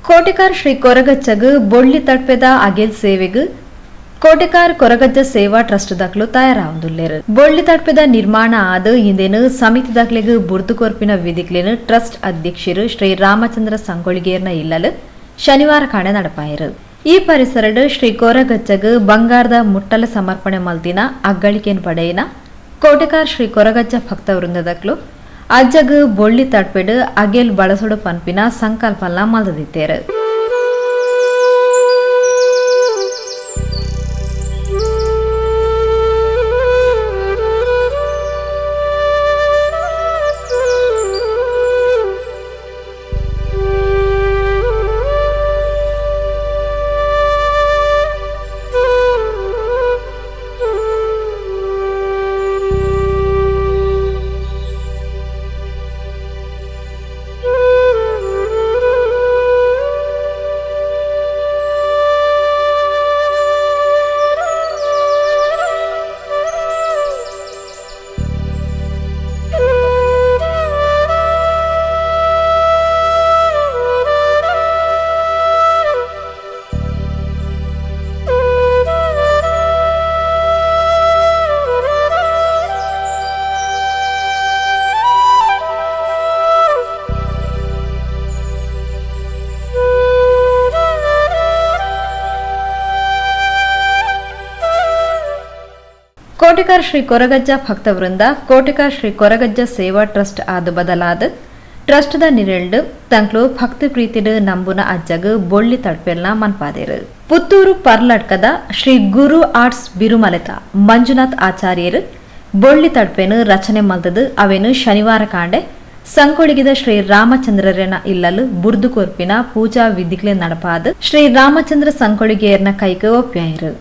ಕೋಟೆಕಾರ್ ಶ್ರೀ ಕೊರಗಜ್ಜಗ್ ಬೊಳ್ಳಿ ತಡ್ಪೆದ ಅಗೆಲ್ ಸೇವೆಗ್ ಕೋಟೆಕಾರ್ ಕೊರಗಜ್ಜ ಸೇವಾ ಟ್ರಸ್ಟ್ ದಾಖಲು ತಯಾರಾವೊಂದುಲ್ಲೆರ್. ಬೊಳ್ಳಿ ತಡ್ಪೆದ ನಿರ್ಮಾಣ ಆದ್ ಇಂದೆನ್ ಸಮಿತಿ ದಾಖಲೆಗ್ ಬುರ್ದು ಕೊರ್ಪಿನ ವಿಧಿಕ್ಲೆನ್ ಟ್ರಸ್ಟ್ ಅಧ್ಯಕ್ಷರು ಶ್ರೀ ರಾಮಚಂದ್ರ ಸಂಗೊಳ್ಳಿಗೇರ್ನ ಇಲ್ಲಲ್ ಶನಿವಾರ ಕಾಣೆ ನಡಪಾಯೆರು. ಈ ಪರಿಸರಡ್ ಶ್ರೀ ಕೊರಗಜ್ಜಗ್ ಬಂಗಾರದ ಮುಟ್ಟಲ ಸಮರ್ಪಣೆ ಮಲ್ತಿನ ಅಗ್ಗಳಿಕೆನ್ ಪಡೆಯಿನ ಕೋಟೆಕಾರ್ ಶ್ರೀ ಕೊರಗಜ್ಜ ಭಕ್ತ ವೃಂದದಕ್ಲು ಅಜ್ಜಗ್ ಬೊಳ್ಳಿ ತಡ್ಪೆಡ್ ಅಗೆಲ್ ಬಳಸೊಡು ಪನ್ಪಿನ ಸಂಕಲ್ಪಲ ಮಲ್ದಿತ್ತೇರು. ಕೋಟೆಕಾರ್ ಶ್ರೀ ಕೊರಗಜ್ಜ ಭಕ್ತವೃಂದ ಕೋಟೆಕಾರ್ ಶ್ರೀ ಕೊರಗಜ್ಜ ಸೇವಾ ಟ್ರಸ್ಟ್ ಆದ ಬದಲಾದ ಟ್ರಸ್ಟ್ ದ ನಿರೆಲ್ಡ್ ತಂಕ್ಲು ಭಕ್ತಿ ಪ್ರೀತಿಡ್ ನಂಬುನ ಅಜ್ಜಗ್ ಬೊಳ್ಳಿ ತಡ್ಪೆಲ್ನ ಮನ್ಪಾದೇರು. ಪುತ್ತೂರು ಪರ್ಲಡ್ಕದ ಶ್ರೀ ಗುರು ಆರ್ಟ್ಸ್ ಬಿರುಮಲೆತ ಮಂಜುನಾಥ್ ಆಚಾರ್ಯರು ಬೊಳ್ಳಿ ತಡ್ಪೆನು ರಚನೆ ಮಲ್ತದು ಅವೆನು ಶನಿವಾರ ಕಾಂಡೆ ಸಂಕೊಳಿಗಿದ ಶ್ರೀ ರಾಮಚಂದ್ರರೇನ ಇಲ್ಲಲು ಬುರ್ದು ಕೊರ್ಪಿನ ಪೂಜಾ ವಿಧಿಕ್ಲೆ ನಡಪಾದ ಶ್ರೀ ರಾಮಚಂದ್ರ ಸಂಕೊಳಿಗೆಯರ್ನ ಕೈಗೆ ಒಪ್ಪಾಯರು.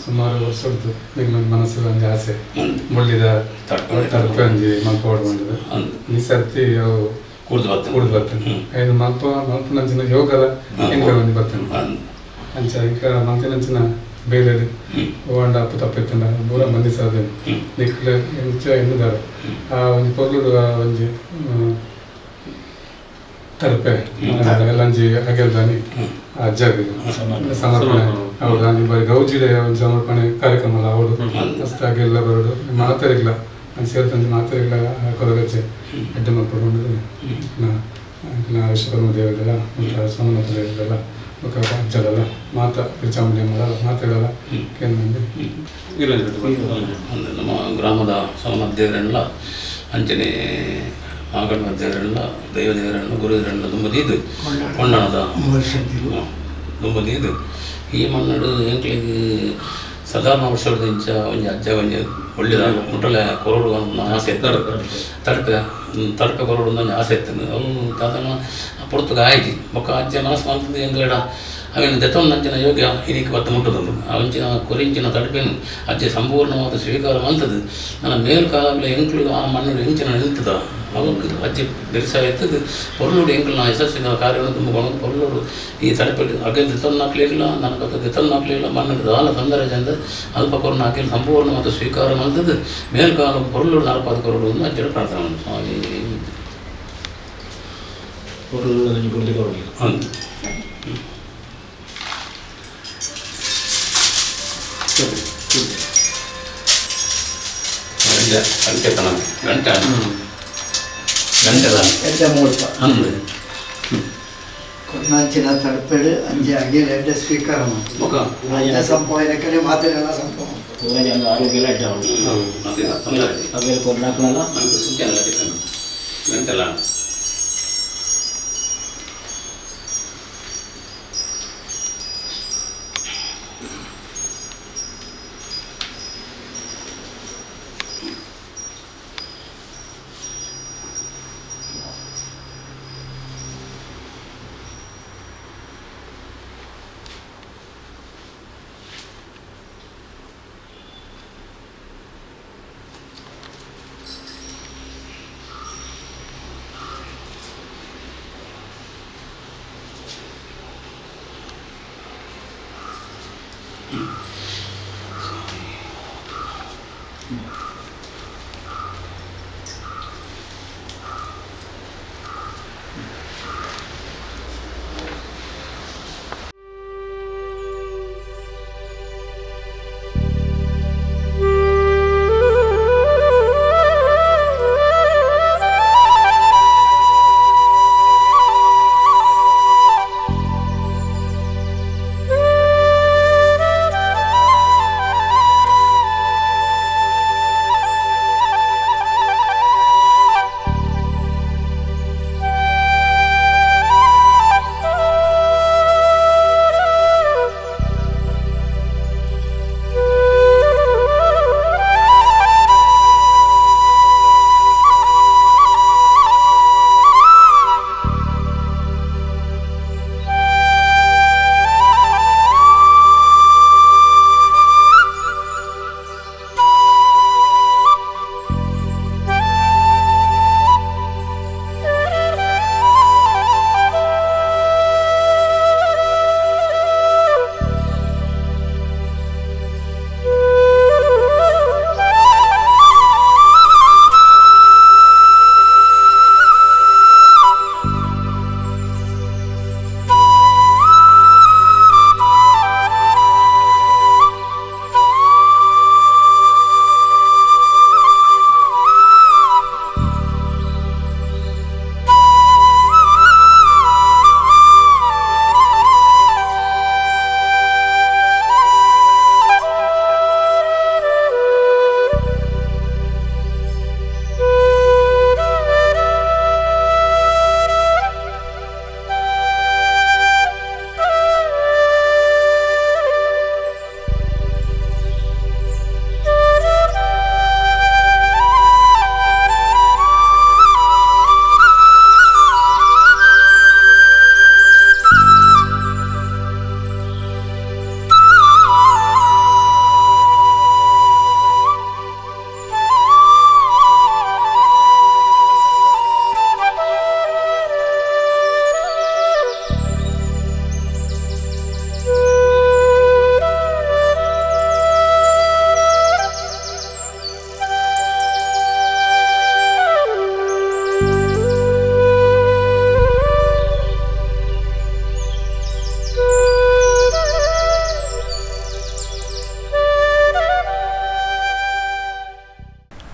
ಸುಮಾರು ವರ್ಷದ್ದು ನಿಮ್ಮ ಮನಸ್ಸು ಒಂದು ಆಸೆ ಮುಳ್ಳಿದ ತಡ್ಪೆ ಒಂಜಿ ಮಲ್ಪೋಡು ಬಂದದ್ದು. ಈ ಸರ್ತಿ ಅವು ಕೂಡ್ದು ಬರ್ತೇನೆ ಐನು ಮಲ್ಪ ಮಲ್ಪನಂಚಿನ ಯೋಗದ ಎಂಕ ಒಂಜಿ ಬರ್ತೇನೆ ಅಂಚ ಈಗ ಮಲ್ತಿನಂಚಿನ ಬೇಲೆ ಓಂಡ ಅಪ್ಪು ತಪ್ಪಿತ್ತಂಡ ಪೂರ ಮಂದಿ ಸಾಧನೆ ನಿಕ್ಲೆ ಎಂಚ ಎನ್ನುದಾರೆ ಆ ಒಂಜಿ ಪೊರ್ಲುಡು ಆ ಒಂಜಿ ತಡ್ಪೆ ಎಲ್ಲಂಜಿ ಅಗೆಲ್ದಾನಿ ಅಜ್ಜಗ್ ಸಮರ್ಪಣೆ ಹೌದು ಅಲ್ಲಿ ಬರೀ ಗೌಜಿಡೆ ಒಂದು ಸಮರ್ಪಣೆ ಕಾರ್ಯಕ್ರಮ ಅಲ್ಲ ಅವಳು ಅಷ್ಟಾಗೆಲ್ಲ ಬರೋದು ಮಾತರಿಲ್ಲ ನಾನು ಸೇರಿದಂತೆ ಮಾತರಿಲ್ಲ ಕೊರಗಜ್ಜೆ ಅಡ್ಡ ಮಲ್ಪಡು ವಿಶ್ವಕರ್ಮ ದೇವರೆಲ್ಲ ಮತ್ತು ಸೋಮನಾಥ ದೇವರೆಲ್ಲ ಅಜ್ಜಲೆಲ್ಲ ಮಾತಾ ಚಾಮುಂಡಿ ಅಮ್ಮಲ್ಲ ಮಾತಾಡಲ್ಲ ನಮ್ಮ ಗ್ರಾಮದ ಸೋಮನಾಥ ದೇವರೆಲ್ಲ ಅಂಚನೆ ಮಾಗಣ್ಣ ದೇವರೆಲ್ಲ ದೈವ ದೇವರೆಲ್ಲ ಗುರುದೇವರೆಲ್ಲ ದುಂಬದೀದು ಕೊಂಡಣದ ದುಂಬದೀದು ಈ ಮಣ್ಣಡು ಎಂಕ್ಲಿಗೆ ಸಾಧಾರಣ ವರ್ಷದ ಇಂಚ ಒಂಜಿ ಅಜ್ಜ ಒಂಜಿ ಒಳ್ಳೆದ ಮುಟ್ಟಲೆ ಕೊರಡು ಅನ್ನೋ ಆಸೆ ಇತ್ತು. ತಡ್ಪೆ ತಡ್ಪೆ ಕೊರಡು ಒಂಜಿ ಆಸೆ ಇತ್ತು. ಅವು ದಾದನ ಪೊರ್ತುಗ ಆಯ್ತು ಬೊಕ್ಕ ಅಜ್ಜ ಮನಸ್ಸು ಮಾಡ್ತದೆ ಎಂಕ್ಲೆಡ ಅವೇನು ದೆತ್ತೊಂದಂಚಿನ ಯೋಗ್ಯ ಇದಕ್ಕೆ ಬತ್ತ ಮುಟ್ಟುದುಂಡು ಅವಂಚಿನ ಕೊರಿಂಚಿನ ತಡ್ಪೆನು ಅಜ್ಜೆ ಸಂಪೂರ್ಣವಾದ ಸ್ವೀಕಾರ ಮಲ್ತದೆ. ನನ್ನ ಮೇಲ್ಕಾಲಗಳ ಎಂಕ್ಲು ಆ ಮಣ್ಣು ಎಂಚಿನ ನಿಂತದ ಅವಕ್ಕೆ ಅಜ್ಜಿ ಬೆರೆಸ ಎತ್ತದು ಪೊರ್ಲುಡು ಎಂಕ್ಲು ನಾ ಯಶಸ್ಸಿನ ಕಾರ್ಯವನ್ನು ತುಂಬಿಕೊಂಡು ಪೊರ್ಲುಡು ಈ ತಡಪೆ ಅಗಲ್ ದಿತ್ತೊಂದು ನನಗೆ ದಿತ್ತೊಂದು ಮಣ್ಣು ದಾಲ ತೊಂದರೆ ಚಂದ ಅಲ್ಪ ಕೊರಣ ಅಖಿಲ ಸಂಪೂರ್ಣವಾದ ಸ್ವೀಕಾರ ಮಲ್ತದ್ದು ಮೇಲ್ಕಾಲ ಪೊರ್ಲುಡು ನಡಪಾದ ಕೊರಡು ಅಂತ ಅಜ್ಜಿ ಪ್ರಾರ್ಥನೆ ಸ್ವಾಮಿ. ಅಂದು ಗಂಟೆ ಗಂಟೆ ಗಂಟೆ ಮೂರ್ತ ಅಂದು ಕೊನ್ನಾಂಚಿನ ತಡ್ಪೆಡು ಅಂಜೆ ಅಗೆಲ್ ಎಡ್ಡೆ ಸ್ವೀಕಾರ ಬೊಕ ಅಜ್ಜ ಸಂಪೋಯಿನ ಕಡೆ ಮಾತೆರೆಲ್ಲ ಸಂಪ ಆರೋಗ್ಯ ಅಡ್ಡ ಅಗೆಲ್ ಕೊರ್ನಾಕ್ಲಲ್ಲ ಗಂಟೆಲ್ಲ.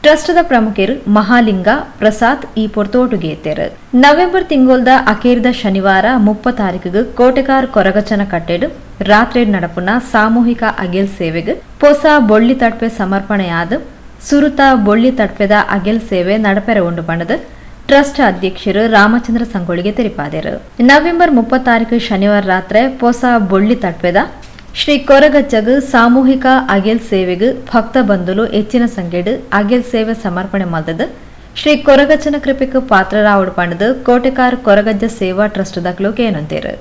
ಟ್ರಸ್ಟ್ದ ಪ್ರಮುಖರು ಮಹಾಲಿಂಗ ಪ್ರಸಾದ್ ಈ ಪೊರ್ತೋಟುಗೇತೆರು. ನವೆಂಬರ್ ತಿಂಗೊಲ್ದ ಅಕೇರಿದ ಶನಿವಾರ 30 ತಾರೀಕಿಗೆ ಕೋಟೆಕಾರ್ ಕೊರಗಚನ ಕಟ್ಟೆಡು ರಾತ್ರಿ ನಡಪುನ ಸಾಮೂಹಿಕ ಅಗೆಲ್ ಸೇವೆಗೆ ಪೊಸ ಬೊಳ್ಳಿ ತಡ್ಪೆ ಸಮರ್ಪಣೆಯಾದ ಸುರುತ ಬೊಳ್ಳಿ ತಡ್ಪೆದ ಅಗೆಲ್ ಸೇವೆ ನಡಪೆರೆ ಉಂಡು ಪಂಡದು ಟ್ರಸ್ಟ್ ಅಧ್ಯಕ್ಷರು ರಾಮಚಂದ್ರ ಸಂಗೊಳ್ಳಿಗೆ ತೆರಿಪಾದರು. ನವೆಂಬರ್ 30 ತಾರೀಕು ಶನಿವಾರ ರಾತ್ರಿ ಪೊಸ ಬೊಳ್ಳಿ ತಡ್ಪೆದ ಶ್ರೀ ಕೊರಗಜ್ಜಗ್ ಸಾಮೂಹಿಕ ಅಗೆಲ್ ಸೇವೆಗೆ ಭಕ್ತ ಬಂಧುಲು ಹೆಚ್ಚಿನ ಸಂಖ್ಯೆಡು ಅಗೆಲ್ ಸೇವೆ ಸಮರ್ಪಣೆ ಮಲ್ದದು ಶ್ರೀ ಕೊರಗಜ್ಜನ ಕೃಪೆಗೆ ಪಾತ್ರರಾವಡು ಪಂಡದು ಕೋಟೆಕಾರ್ ಕೊರಗಜ್ಜ ಸೇವಾ ಟ್ರಸ್ಟ್ ದಾಖಲು ಕೇನಂತೇರು.